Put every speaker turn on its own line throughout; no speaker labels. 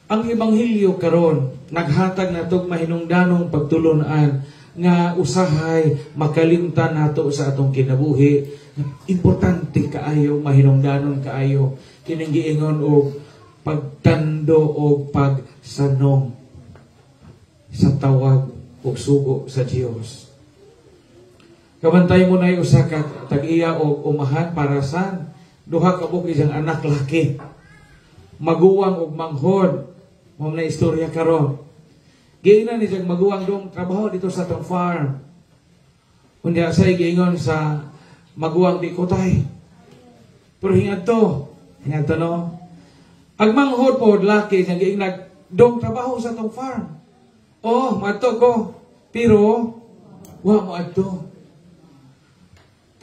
Ang ebanghelyo karon naghatag natog mahinungdanong pagtulunan nga usahay makalimtan nato sa atong kinabuhi. Importante kaayo, mahinungdanon kaayo kining giingon og pagtando og pagsanong sa tawag ug sugo sa Dios. Kabantay mo na usa ka tag-iya og umahan para sa duha ka buok iyang anak laki. Maguwang ug manghod. Mao na istorya karon. Giingnan ni siyang maguwang, "Dong, trabaho dito sa atong farm." Unya say giingon sa maguwang, "Di ko, tay." Pero hingadto, hingadto, no. Ang manghod po laki siyang giingnan, "Dong, trabaho sa atong farm." "Oh, madto ko." Pero wa mo adto.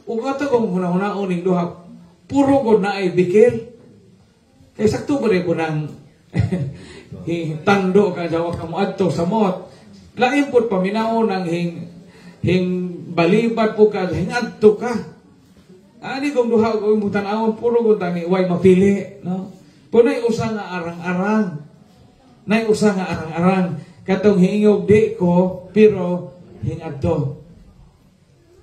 Ug ato kung huna-hunaon ning duha, puro gud na ay bikil. Kay sakto ba rin ko nang tando ka jawa ka mo adto sa mot. Lain pud paminaw nang hing hing balibad po ka hing adto ka. Ani kung duha ko imong tan-awon, puro gud tani way mapili, no. Pero nay usa nga arang-arang. Nay usa nga arang-arang katong hiingog "Di ko," pero hingadto.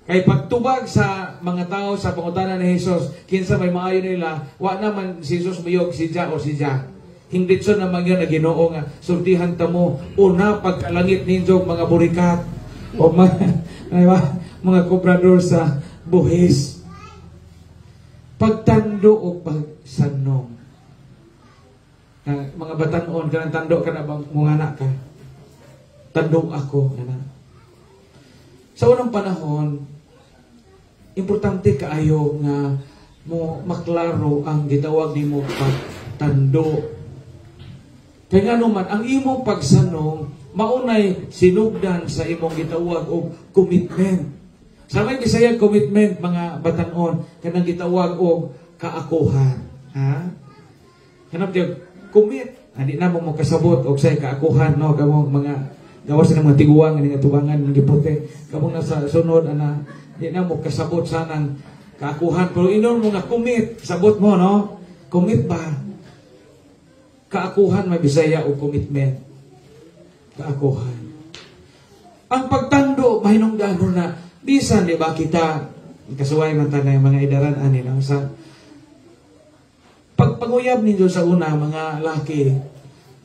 Kay pagtubag sa mga tao sa pangutana ni Jesus, kinsa may maayo nila, wa naman si Jesus muyog si Ja o si Ja. Hingditso naman yun na Ginoo nga sultihan ta mo una pagkalangit ninyo mga burikat o mga, ay ba, mga kobrador sa buhis. Pagtando o pagsanong. Mga batanon, kanang tando ka na bang mungana ka? "Tando ako." Kana. Sa unang panahon, importante kaayo nga mo maklaro ang gitawag nimo pagtando. Kay ngano man ang imong pagsanong maunay sinugdan sa imong gitawag og commitment. Sa may Bisaya, commitment, mga batanon, kanang gitawag og kaakuhan. Ha? Kanang tiyag commit, hindi na mo kasabot og say kaakuhan, no, kamong mga gawas ng mga tiguang nga tubangan ng giputi. Kamong nasa sunod ana, di na mo kasabot sa nang kaakuhan, pero inon mo nga commit, sabot mo, no? Commit ba? Kaakuhan may Bisaya o commitment. Kaakuhan. Ang pagtando, mahinungdanon na, bisan, di ba kita, kasuway man tanay mga idaran ani, no? Sa pagpanguyab ninyo sa una, mga laki,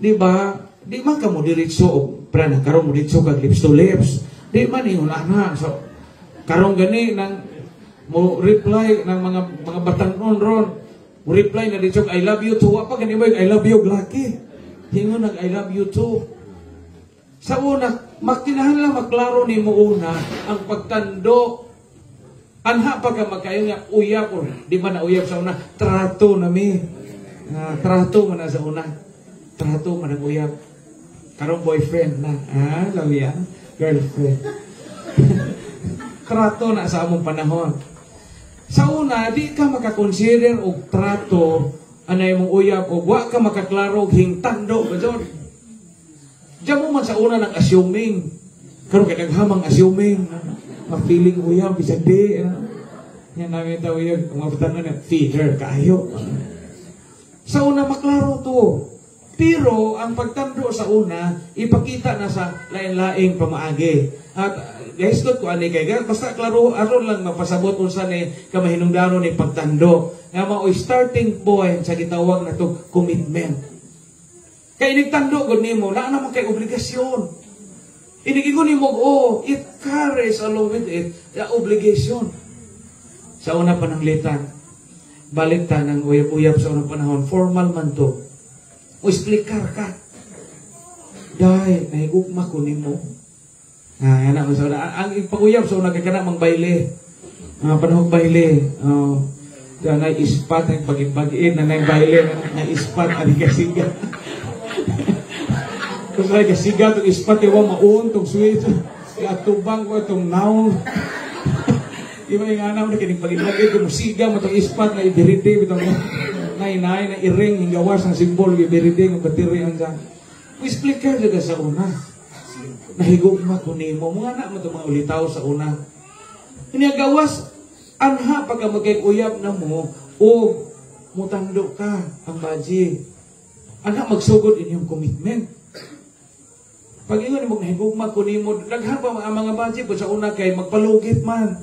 di ba, di man ka mo diretso, og pre na karon mo diretso kag lips to lips. Di man ingon ana. So, karon gani nang mo reply ng mga batanon ron, mo reply na diretso, "I love you too." Wa pa gani mo "I love you" laki. Hingon nag "I love you too." Sa una, makinahanglan maklaro nimo una ang pagtando. Anha pa ka magkayo nga uyab or di ba na uyab sa una, trato na mi. Trato man na sa una. Trato man ang uyab. Karon boyfriend na. Ah, lawiya. Girlfriend. Trato na sa among panahon. Sa una, di ka makakonsider og trato anay mong uyab o wa ka makaklaro og hingtando ba jud. Diyan mo man sa una ng assuming. Karon kay naghamang assuming. Ma-feeling uyab, bisan di. Ano? Yan namin tao uyab, mga batanon na, feeder, kaayo. Sa una, maklaro to. Pero, ang pagtando sa una, ipakita na sa lain-laing pamaagi. At, guys, ko ani kay basta klaro, aron lang mapasabot unsa ni kamahinungdanon ni pagtando. Nga mao starting point sa gitawag na to commitment. Kay inigtando gud nimo, naa naman kay obligasyon. Inigingon nimo, oh, it carries along with it the obligation. Sa una pananglitan, balik ta ng uyab-uyab sa unang panahon, formal man to. O explicar ka. "Dahil, nahigugma ko nimo." Ah, yan ang sa una. Ang pag-uyab sa una kay kana mang baile. Ah, panahon baile. Oh, diyan na ispat ang pag-bagiin na nang baile na ispat ani kasiga. Kasi ay kasiga tong ispat iwa maun tong sweet. Atubang ko itong naong. Iba yung anaw na kining pag-ibagin kung musiga mo itong ispat na ibiride itong nay-nay na iring hinggawas ng simbol ibiride ng battery ang dyan. Explicar juga sa una. "Nahigugma ko nimo." Mga anak mo itong mga ulitaw sa una. Gawas, anha pagka magkay-uyab na mo o mutando ka ang baji. Ana magsugod inyong commitment. Pag ingon nimo, "Nahigugma ko nimo," daghan pa ang mga baji po sa una kay magpalugit man.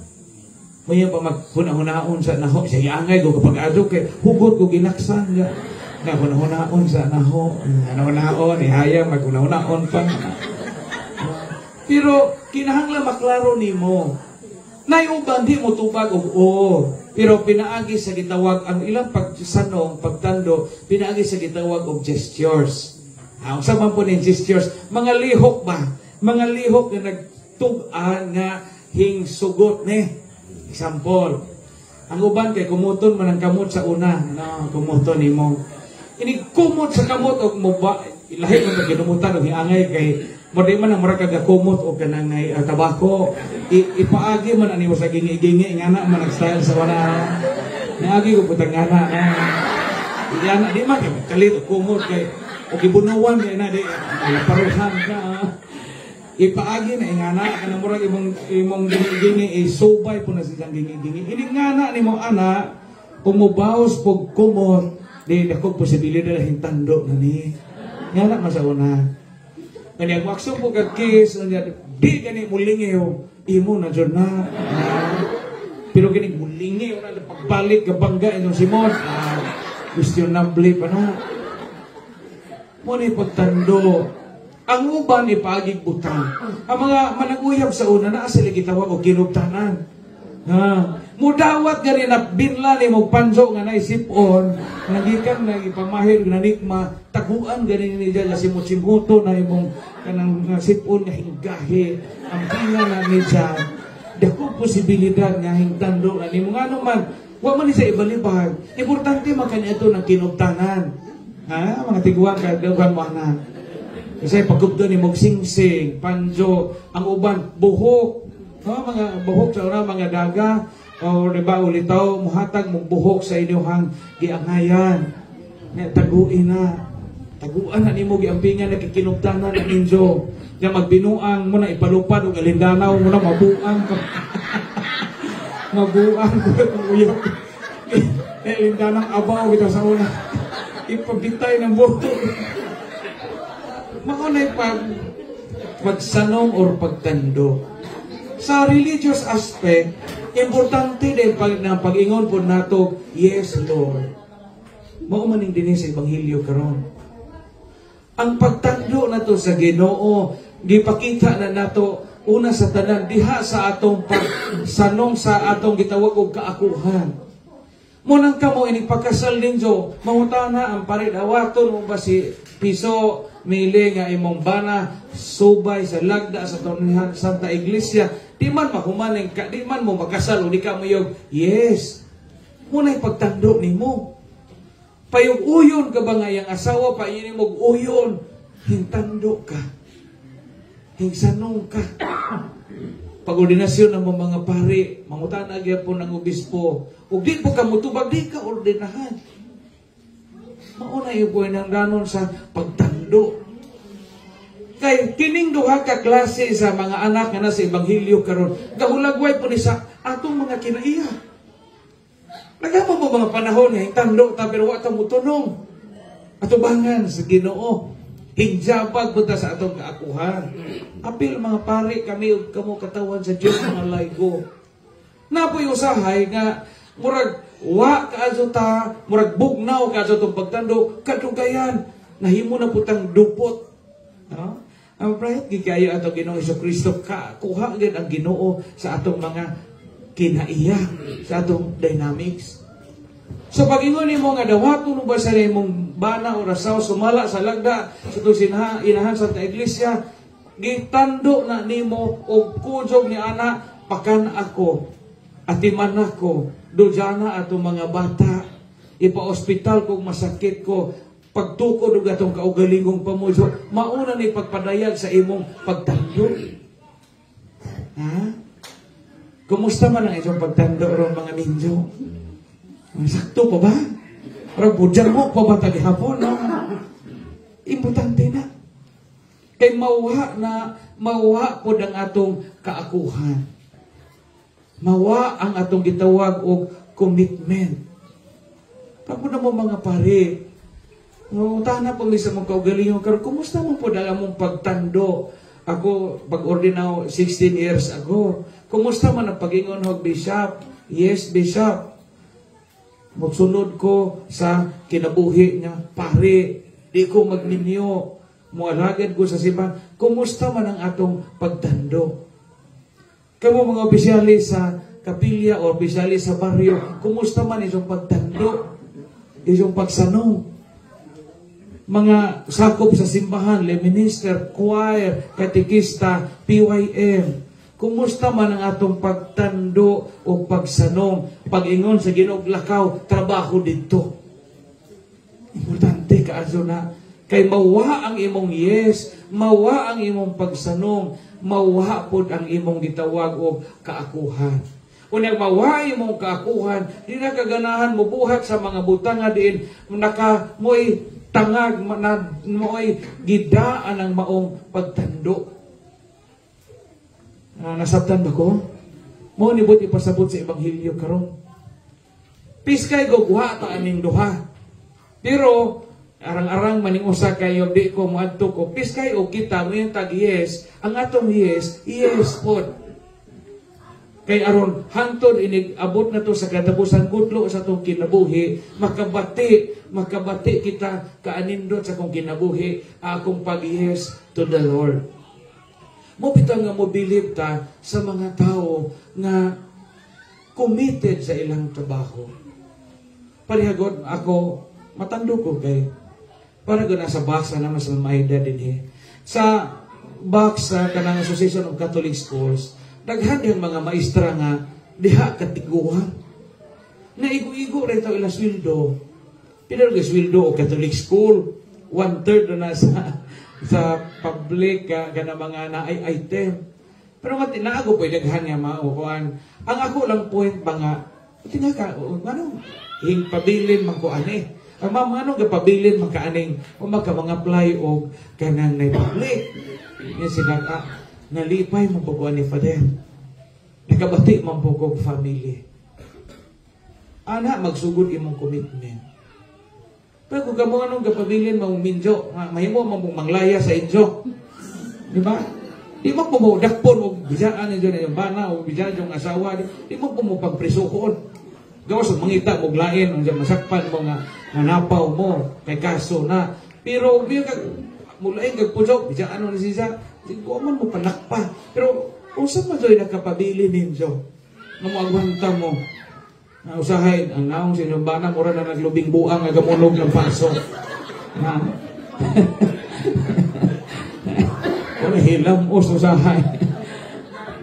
Maya pa maghuna-hunaon sa naho, siya giangay ko kapag adto kay hugot ko ginaksan ga. Na huna-hunaon sa naho, huna-hunaon, ihaya maghuna-hunaon pa. Pero kinahanglan maklaro nimo. Nay uban di mo tubag og oo. Pero pinaagi sa gitawag ang ilang pagsanong, pagtando, pinaagi sa gitawag og gestures. Ah, unsa man po ni gestures? Mga lihok ba? Mga lihok nga nagtug-an nga hingsugot ni. Example, ang uban kay kumuton man ang kamot sa una, no, kumuton nimo. Ini kumot sa kamot og mo ba ilahi man pag ginumutan og hiangay kay mo di man ang murag kagakumot og kanang tabako. Ipaagi man ani mo sa gingi-gingi ngana man ang style sa wala. Naagi ko putang ngana na. Iyana di man kay kalit og kumot kay og gibunuan kay na di paruhan ka. Ipaagi na ingana kanang murag imong gingi-gingi isubay po na silang gingi-gingi. Ini ngana nimo ana kung mubawas pog kumot di dako posibilidad hintando na ni. Ngana man sa una. Kani ang wakso po kag kiss unya di gani mulingiw imo na jud na. Ah, pero gani mulingiw na pagbalik gabangga inyong Simon. Ah, questionable pa na. Mo ni pagtando. Ang uban ipaagig butang. Ang mga managuyab sa una naa sila gitawag og kinubtanan. Ha, mudawat gani na binla ni mo panjo nga naisip-on, nagikan na ipamahil na nikma, taguan gani ni diya si Mochimoto na imong kanang sipon nga hinggahi, ang pinga na ni siya. Dako posibilidad nga hingtando na nimo ngano man, wa man ni sa ibalibag. Importante man kanya ito ng kinubtanan. Ha, mga tiguang kay daghan mo ana. Kasi pagkubdo ni mog singsing, panjo, ang uban buhok. No, mga buhok sa una, mga daga, o diba ulitaw, muhatag mong buhok sa inyong giangayan. Nga taguin na. Taguan na nimo giampingan na kikinubtanan na ninyo. Nga magbinuang mo na ipalupad og alindanaw mo na mabuang ka. Mabuang ko ang uyab. Eh, alindanang abaw kita sa una. Ipabitay ng buhok. Maunay pagsanong or pagtando. Sa religious aspect, importante din pag na pag-ingon po nato, "Yes, Lord." Mao man ning dinhi sa ebanghelyo karon. Ang pagtando nato sa Ginoo, gipakita na nato una sa tanan diha sa atong pagsanong sa atong gitawag og kaakuhan. Munang kamo ini pagkasal ninyo, mangutana ang pare, "Dawaton mo ba si Piso Mili nga imong bana subay sa lagda sa Tunihan Santa Iglesia?" Di man mahumaning ka, di man mo makasal o di ka mayog, "Yes." Muna'y pagtando nimo. Payog uyon ka ba nga iyang asawa, pa yun mo uyon, hintando ka. Hingsanong ka. Pag-ordinasyon ng mga pari, mangutana gyapon ng obispo, ug di po ka mutubag, di ka ordinahan. Mauna yung po ng danon sa pagtando. Kay kining duha ka klase sa mga anak nga nasa ebanghelyo karon, gahulagway po ni sa atong mga kinaiya. Nagamo mo mga panahon nga hintando ta pero wa ta motunong. Atubangan sa Ginoo. Hinjabag po ta sa atong kaakuhan. Apil mga pari kami ug kamo katawan sa Dios mga laygo. Napoy usahay nga murag wa kaadto ta, murag bugnaw kaadto tong pagtando, kadugayan nahimo na putang dupot. No? Ang prayat gikayo atong Ginoong Kristo ka kuha gid ang Ginoo sa atong mga kinaiya, sa atong dynamics. So pag-ingon nimo nga dawaton mo ba sa imong bana o asawa sumala sa lagda sa itong inahan sa Iglesia, gitando na nimo og kujog ni ana, pakan ako, atiman ako, dudyana atong mga bata, ipa-ospital kung masakit ko, pagtukod og atong kaugalingong pamudyo, mauna ni pagpadayag sa imong pagtando. Ha? Kumusta man ang inyong pagtando ron mga minyo? Sakto pa ba? Pero budyang mo pa ba tagihapon? No? Importante na. Kay mawha na, mawha po ang atong kaakuhan. Mawa ang atong gitawag og commitment. Pagpo na mo mga pare, Mangutana po mi sa mga kaugalingon karon, kumusta mo po ang among pagtando? Ako pag-ordinaw 16 years ago. Kumusta man ang pag-ingon og bishop? Yes, bishop. Magsunod ko sa kinabuhi nga pare. Di ko magminyo. Mualagad ko sa simbahan. Kumusta man ang atong pagtando? Kamo mga opisyalis sa kapilya o opisyalis sa baryo, kumusta man inyong pagtando? Inyong pagsanong? Mga sakop sa simbahan, lay minister, choir, katekista, PYM. Kumusta man ang atong pagtando o pagsanong, pag-ingon sa Ginoo lakaw, trabaho dito. Importante kaayo na kay mawa ang imong yes, mawa ang imong pagsanong, mawa pod ang imong gitawag og kaakuhan. Unya mawa imong kaakuhan, di na kaganahan mo buhat sa mga butang nga diin naka mo'y tangag na mo'y gidaan ang maong pagtando. Nasabtan ba ko? Mo ni buot ipasabot sa ebanghelyo karon. Piskay gugwa ta aning duha. Pero arang-arang maning usa kayo di ko moadto ko. Piskay og kita mo yung tag yes, ang atong yes, yes pod. Kay aron hangtod inig abot na to sa katapusan kudlo sa atong kinabuhi, makabati, makabati kita kaanindot sa akong kinabuhi, akong pag-yes to the Lord. Mo bitaw nga mo believe ta sa mga tao nga committed sa ilang trabaho. Parehagod ako matando ko kay para ko nasa box na naman sa Maida dinhi. Sa box sa kanang Association of Catholic Schools, daghan yung mga maestra nga diha katiguan. Na igo-igo ra ito ila sweldo. Pero ang sweldo o Catholic school, one-third na sa sa public ka kana mga naay item. Pero mati naago po daghan nga maukuan. Ang ako lang point ba nga tinaka ano hing pabilin man ko ani. Ang ma'am ano ga pabilin man ka aning o magka mga apply og kanang nay public. Yan sila nalipay mo po ni Father. Nakabati man po kog family. Ana magsugod imong commitment. Pero kung kamo anong gapabilin mo minjo, mahimo man mong manglaya sa inyo. Di ba? Di mo po mo dakpon og bisaan ninyo na yung bana o bisaan yung asawa, di mo po mo pagprisuhon. Gawas mangita mo lain, ang masakpan mo nga napaw mo kay kaso na. Pero biya kag mulain kag pudyo, bisaan mo na siya, di ko man mo panakpa. Pero unsa man joy nakapabili ninyo? Nga mo agwanta mo. Na usahay ang naong sa inyong bana mura na naglubing buang nga gamunog ng paso. Na. Wala hilam os usahay.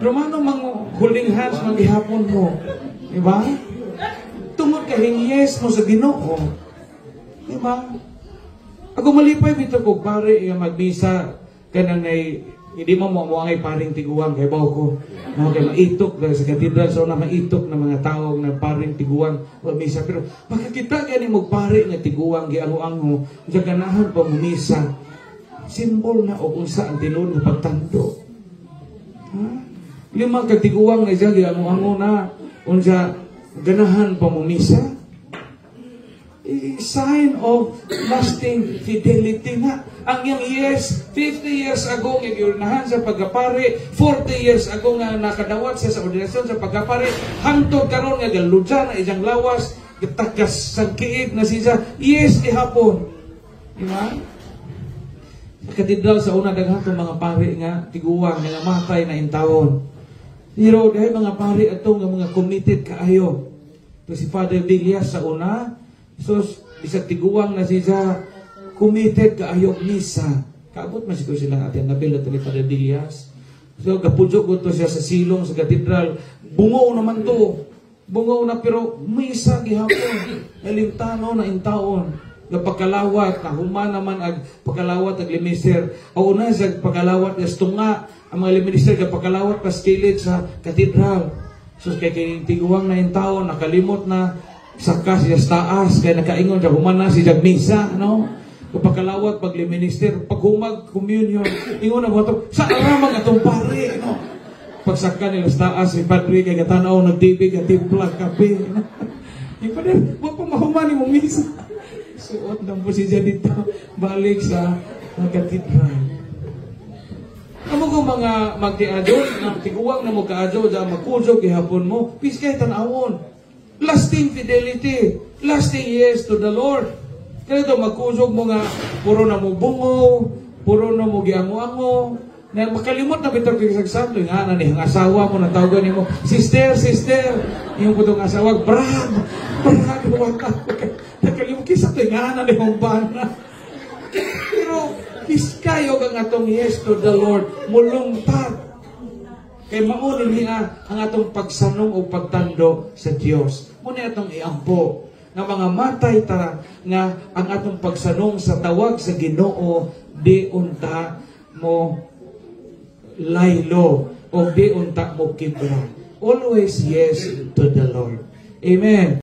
Pero mano mang holding hands man gihapon mo. Di ba? Tungod kay yes mo sa Ginoo. Di ba? Ako malipay bitaw kog pare nga magmisa kanang nay hindi mo mo angay paring tiguang kay bawo ko. No, kay maitok dahil sa katedral so na maitok na mga tao na paring tiguang o misa, pero makakita gani mo pare nga tiguang giango-ango unsa ganahan pa mo misa. Simbol na og unsa ang tinuod nga pagtando. Ha? Lima ka tiguang na siya giango-ango na unsa ganahan pa mo misa. Sign of lasting fidelity na. Ang iyang yes, 50 years ago nga giurnahan sa pagkapare, 40 years ago nga nakadawat siya sa ordinasyon sa pagkapare, hangtod karon nga galudya na iyang lawas, gitakas sa kiig na siya, yes gihapon. Di ba? Sa katedral sa una daghan tong mga pare nga tiguang nga namatay na intawon. Pero dahil mga pare ato nga mga committed kaayo. To si Father Villas sa una, so bisag tiguang na siya, committed kaayo misa. Kaabot man siguro silang ate Annabel at ni Father Villas. So gapudyo ko to siya sa silong sa katedral. Bungo naman to. Bungo na pero misa gihapon. Nalimtano na intaon. Gapagkalawat, nahuman naman ag pagkalawat ag limiser. O una sa pagkalawat is tunga ang mga limiser gapagkalawat paskilid sa katedral. So kay kay tiguang na intaon nakalimot na saka siya sa taas kay nakaingon siya human na siya misa, no? Pagkalawat pag minister, paghumag communion, ingon na mo to, sa aramang atong pare, no? Pagsaka nila sa taas si padre kay gatanaw nagtibig at timpla kape. No? Di pa din, wa pa mahuman imong misa. Suot ng po siya dito. Balik sa katedral. Amo ko mga magtiadyo, nga tiguang na mo kaadyo, da magkuzog gihapon mo, piskay tan-awon. Lasting fidelity, lasting yes to the Lord. Kaya ito, magkuzog mo nga, puro na mo bungo, puro na mo giango-ango, na makalimot na bitaw kay santo nga na ni ang asawa mo natawagan nimo, "Sister, sister," iyong putong asawa, "Brad, Brad," wala nakalimot kisa to nga na ni mong bana. Pero piskayo ang atong yes to the Lord mulungtad kay mao niya ang atong pagsanong o pagtando sa Dios. Mo ni atong iampo nga mga matay ta nga ang atong pagsanong sa tawag sa Ginoo di unta mo laylo o di unta mo kibra. Always yes to the Lord. Amen.